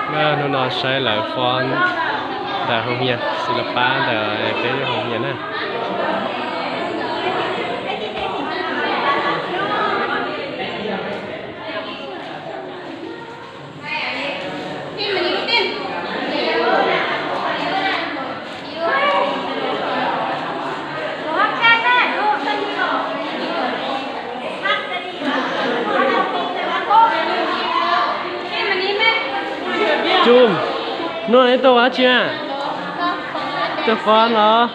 ເມື່ອໜູນ້ອຍໃຊ້ຫຼາຍຟອນ ແຕ່ໂຮງຮຽນສິລະປະ ແຕ່ໄປໂຮງຮຽນນະ. Chum, no, esto va, chica. Esto fue, ¿no?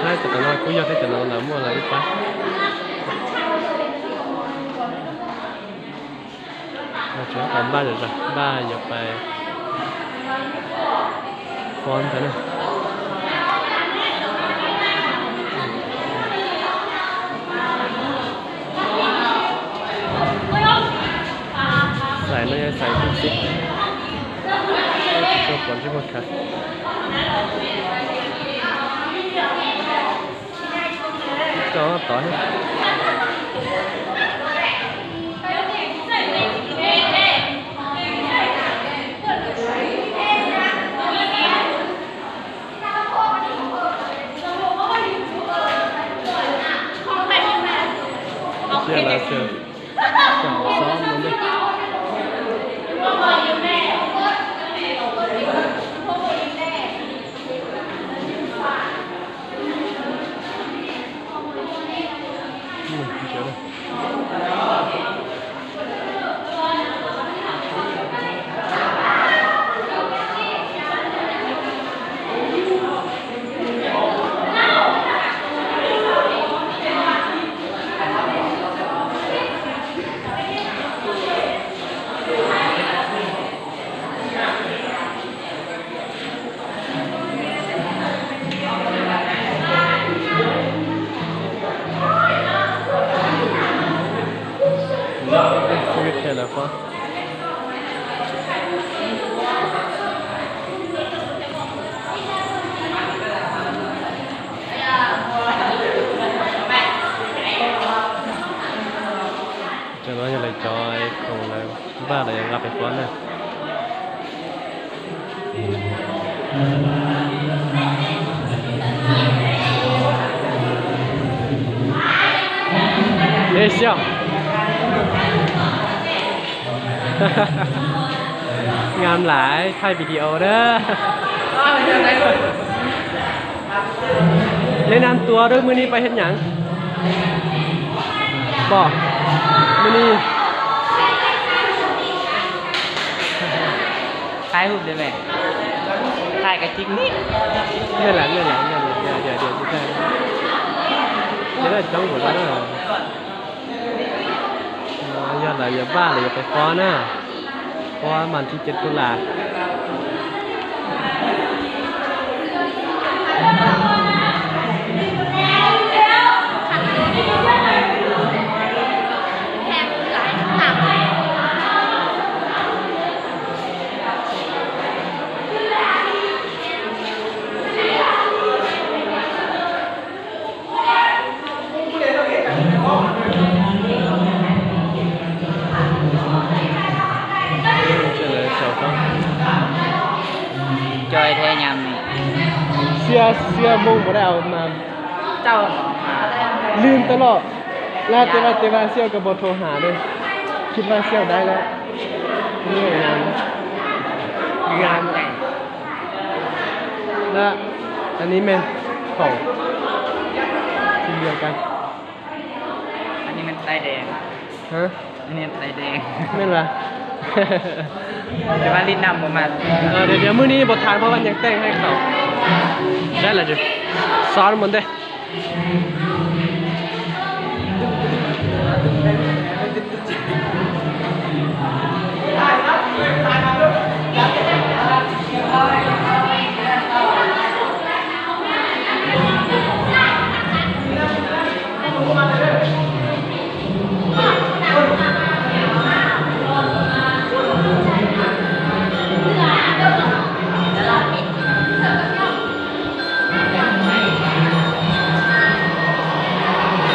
Sai ແຕ່ນ້ອຍ ກູຢາກໄດ້ແຕ່ນ້ອຍລະ ມົວລະອີກປະ. ມາຈອກກັນບ້ານເດີຈ້ະ ບ້ານຢ່າໄປຟ້ອນກັນນະ. ໃສ່ເນາະ ໃສ່ຕິດຕິດ ເຈົ້າຂອງທີ່ໝົດຄັກ. ຈອດຕໍ່ໃຫ້ ເຊື່ອແລ້ວ ເຊື່ອ. ສອງ ສອງ ໜຶ່ງ ອືມ ເດີນະ. ຊີວິດແທ້ລະພໍ່. ຈະນ້ອຍ ຢ່າໄລຈອຍ ຄົງແລ້ວ ບ້າແລ້ວ ຍັງລັບໄປກ່ອນນະ. ເອ ຊຽວ ງາມຫຼາຍ ຖ່າຍວິດີໂອເດີ. ແນະນຳຕົວເດີ ມື້ນີ້ໄປເຮັດຫຍັງ? ບໍ່ ມື້ນີ້ຖ່າຍຮູບໄດ້ແມ່ ຖ່າຍກະຈິກນິດ. ແມ່ນລະ ແມ່ນລະ ແມ່ນລະ ດຽວ ດຽວ ດຽວ ດຽວ ດຽວ ຈ້ອງບໍ່ໄດ້. ອ່າ ຢ່າຫຼາຍ ຢ່າບ້າຫຼາຍ ຢ່າໄປຟ້ອນນະ ເພາະວ່າວັນທີເຈັດຕຸລາ. ຈ່ອຍແທ້ຍາມນີ້ ເສຍ ເສຍມຸ້ງບໍ່ໄດ້ເອົາມາ ເຈົ້າລືມຕະຫຼອດ ແລ້ວແຕ່ວ່າ ແຕ່ວ່າສ່ຽວກໍບໍ່ໂທຫາເດ້ ຄິດວ່າສ່ຽວໄດ້ແລ້ວ ນີ້ງານ ງານໃຫຍ່. ແລະ ອັນນີ້ແມ່ນຂອງທີມດຽວກັນ ອັນນີ້ແມ່ນໄດ້ແດງ ຮະ ອັນນີ້ໄດ້ແດງ ແມ່ນຫວາ? ແຕ່ວ່າຫຼິ້ນນ້ຳບໍ່ມັນ ເອີ ດຽວ ດຽວມື້ນີ້ບໍ່ທັນ ເພາະວ່າຍັງແຕ່ງໃຫ້ເຂົາ ໄດ້ລະເດີ ຊ້ອນມັນເດ້.